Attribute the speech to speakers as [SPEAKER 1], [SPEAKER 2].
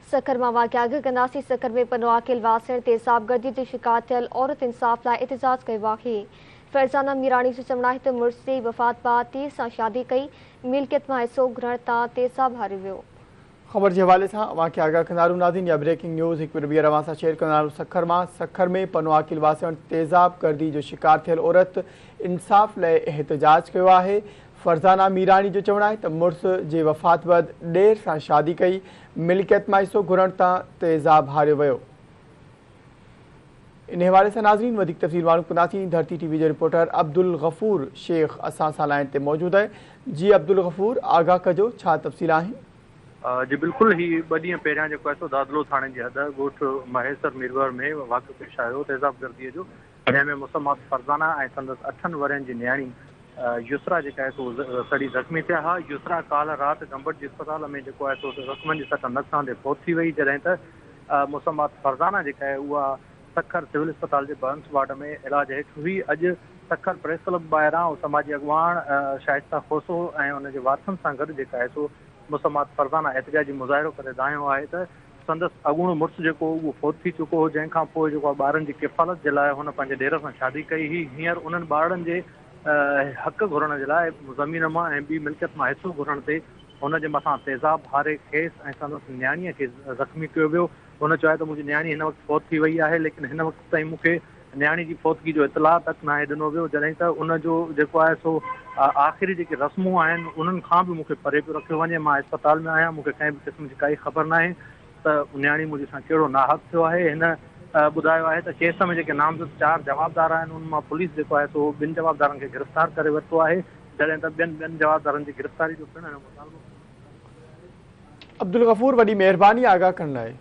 [SPEAKER 1] سکر مان واقعا آگاهه ڪنداسين. سکر ۾ پنوعاقل واسڻ تيزاب گردي جو شڪار ٿيل عورت انصاف لاء احتجاج ڪيو آهي. فرزانه ميراڻي جو چوڻ آهي ته مڙس جي وفات بعد ڌيء سان شادي ڪئي، ملڪيت مان حصو گهرڻ تان تيزاب هاريو ويو.
[SPEAKER 2] خبر جي حوالي سان اوهان کي آگاهه ڪندا هلون ناظرين يا بريڪنگ نيوز هڪ ڀيرو ٻيهر اوهان سان شيئر ڪندا هلون سکر مان سکر ۾ پنوعاقل واسڻ تيزاب گردي جو شڪار ٿيل عورت انصاف لاء احتجاج ڪيو آهي. فرزانه ميراڻي جو چوڻ آهي ته مڙس جي وفات بعد ڏير سان شادي ڪئي، ملڪيت مان حصو گهرڻ تان تيزاب هاريو ويو. ان حوالي سان ناظرين وڌيڪ تفصيل معلوم ڪنداسين، ڌرتي ٽي وي جو رپورٽر عبدالغفور شيخ اسان سان لائين تي موجود آهي. جي عبدالغفور آگاهه ڪجو ڇا تفصيل آهن؟
[SPEAKER 3] جي بلڪل هي ٻه ڏينهن پهريان جيڪو آهي سو دادلو ٿاڻي جي حد ڳوٺ مهيسر ميربحر ۾ واقعو پيش آيو هو تيزاب گردي جو جنهن ۾ مسمات فرزانه ۽ سندس اٺن ورهين جي نياڻي يسرا جيڪا آهي سو سڙي زخمي ٿيا ها. يسرا ڪالهه رات گمبٽ جي اسپتال ۾ جيڪو آهي سو زخمن جي سٽ نه سهندي فوت ٿي وئي جڏهن ته مسمات فرزانه جيڪا آهي اها سکر سول اسپتال جي برنس وارڊ ۾ علاج هيٺ هئي. اڄ سکر پريس ڪلب ٻاهران سماجي اڳواڻ شائسته کوسو ۽ ان جي وارثن سان گڏ جيڪا آهي سو مسمات فرزانه احتجاجي مظاهرو ڪري دانهيو آهي ته سندس اڳوڻو مڙس جيڪو هو اهو فوت ٿي چڪو هو جنهن کان پوء جيڪو آهي ٻارن جي ڪفالت جي لاء هن پنهنجي ڏير سان شادي ڪئي هئي هينئر انهن ٻارڙن جي حق گهرڻ جي لاء زمين مان ۽ ٻي ملڪيت مان حصو گهرڻ تي هن جي مٿان تيزاب هاري کيس ۽ سندس نياڻيء کي زخمي ڪيو ويو. هن چيو آهي ته منهنجي نياڻي هن وقت فوت ٿي وئي آهي ليڪن هن وقت تائين مون کي نياڻي جي فوتگي جو اطلاع تڪ ناهي ڏنو ويو جڏهن ته ان جو جيڪو آهي سو آخري جيڪي رسمون آهن انهن کان به مون کي پري پيو رکيو وڃي مان اسپتال ۾ آهيان مون کي ڪنهن به قسم جي ڪائي خبر ناهي ته نياڻي منهنجي سان ڪهڙو ناحق ٿيو آهي هن ٻڌايو آهي ته ڪيس ۾ جيڪي نامزد چار جوابدار آهن انهن مان پوليس جيڪو آهي سو ٻن جوابدارن کي گرفتار ڪري ورتو آهي جڏهن ته ٻين ٻين جوابدارن جي گرفتاري جو پڻ هن مطالبو ڪيو.
[SPEAKER 2] عبدالغفور وڏي مهرباني آگاهه ڪرڻ لاء.